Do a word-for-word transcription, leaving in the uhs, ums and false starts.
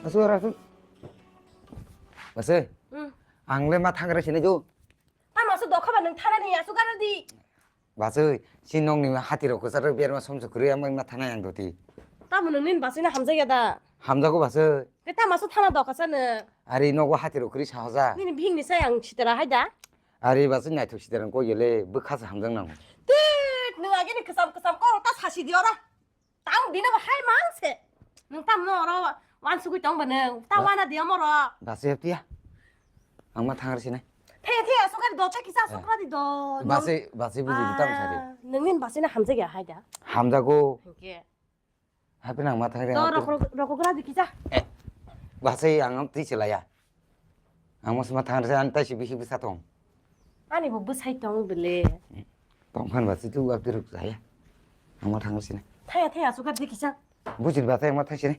Asu ara asu. Base. Hmm. Ang le ma thangra sini jo. Tamo asu dokha ba nang thana ni asu gara di. Base, si nong ni hati rok kwcharo biar ma somso kwrwi ama ma thana yang doti. Tamo nang nin base na hamjak ya da. Hamjago base. Ke tamo asu thana dokha sa ne. Ari nogo hati rok kwrwi sahoja. Nini bihing ni sai ang sitera hai da. Ari base naithok sitera ko yele bwkha sa hamjak nang. Tit nang agi ni kwcham kwcham ko ta sasi di ora. Tang bini bo hai mang se. Nung tam no oro wan sugui tong bene. Ta wana dia moro. Basi hep tiya. Ang ma thangar sini. Thaya thaya sukar do ta kisa sukra di do. Basi basi buji di tang sari. Nungin basi na hamjak ya hai da. Hamjago. Hingke. Hape nang ma thangar. Do rok rok rok di kisa. Basi ang ti selaya. Ang mas ma thangar sini tai si bisi bisa tong. Ani bo bwsai tong bele. Tongkhan ba si tu wak diruk jaya. Ang ma thang sini. Thaya thaya asukha dikisa. Bujil ba thaya ma thang sini.